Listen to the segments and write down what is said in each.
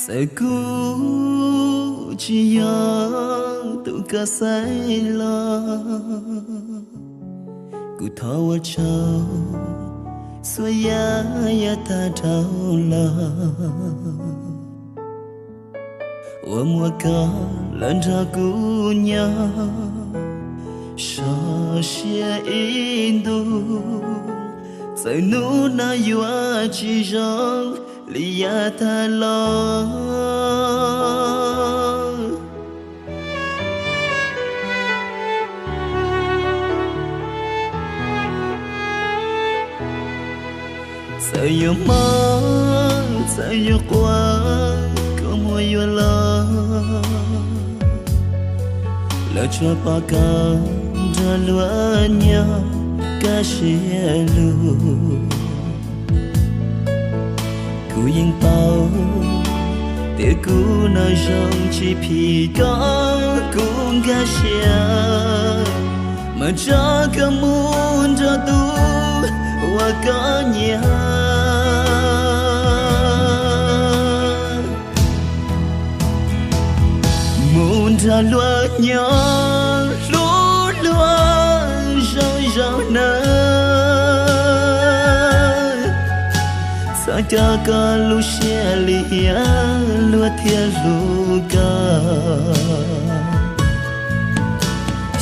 Txawm kuv tsis yog tus koj xaiv los, kuv thov ua tsaug txhua yam yav tag dhau los, uas muaj koj los nrog kuv nyob sov siab ib ntus. Txawm hnub no yuav tsis zoo li yav tag los, txawm yuav mob txawm yuav quaj, kua muag yuav los, los tsuas pom koj nrog luag nyob kaj siab lug. Kuv yeej paub tias kuv no zoo tsis phim koj, kuv nkag siab mas tso koj mus nrog tus uas koj nyiam, mus nrog luag nyob hlub luag zoo zoo nawb. Txhob coj koj lub siab lim hiam, luag thiaj hlub koj.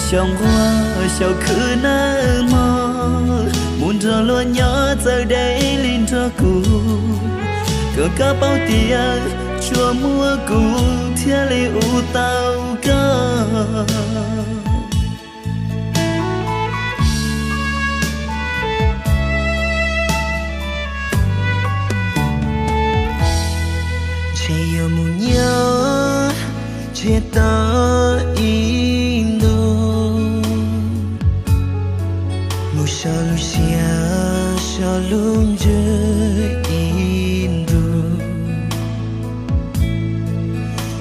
Xyaum nquag xyaum khwv nawb mog, mus nrog luag nyob txawj deb li nrog kuv, kom koj paub tias tsuas muaj kuv thiaj li ua tau koj. Ntshe yuav mus nyob ntsiag to ib ntus, mus so lub siab so lub ntsws ib ntus.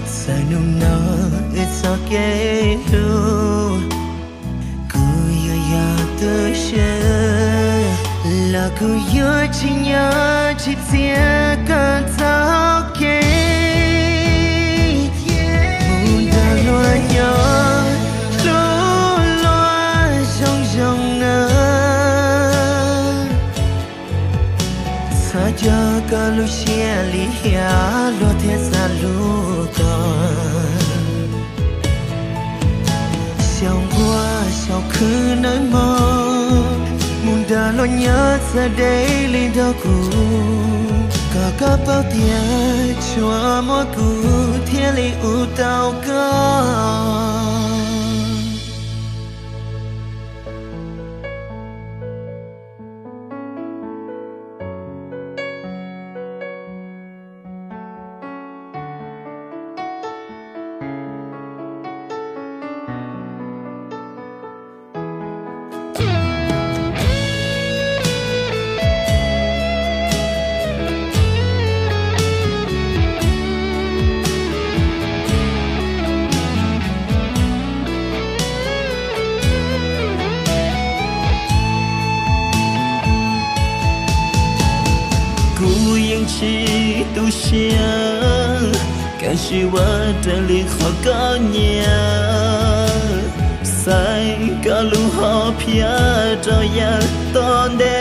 Txawm hnub no wb txoj kev hlub kuv yuav yog tu siab, los kuv yuav tsis nyob tsis txiav koj txoj kev. Mus nrog luag nyob hlub luag zoo zoo nawb. Txhob coj koj lub siab lim hiam, luag thiaj xav hlub koj. Xyaum nquag xyaum khwv nawb mog, mus nrog luag nyob txawj deb li nrog kuv, kom koj paub tias tsuas muaj kuv thiaj li ua tau koj. Kuv yeej tsis tu siab, kav tsij ua raws li qhov koj nyiam. Xaiv koj lub hom phiaj rau yav tom ntej.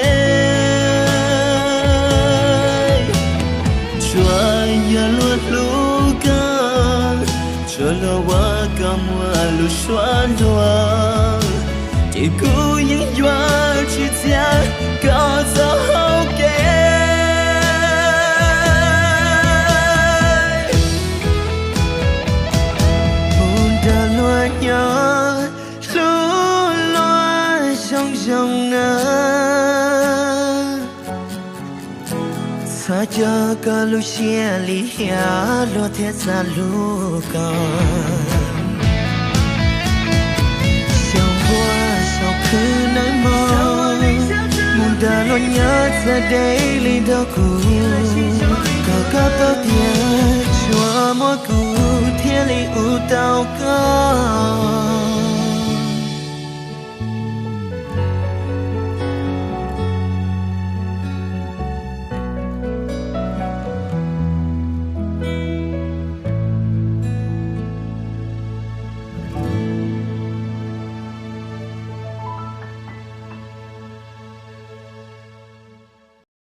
Tsuas yog luag hlub koj, tsuas luag ua koj muaj lus suav luag, ces kuv yeej yuav tsis txiav koj txoj hau kev. Mus nrog luag nyob hlub luag zoo zoo nawb. Txhob coj koj lub siab lim hiam, luag thiaj xav hlub koj. Xyaum nquag xyaum khwv nawb mog, mus nrog luag nyob txawj deb li nrog kuv, kom koj paub tias tsuas muaj kuv thiaj li ua tau koj.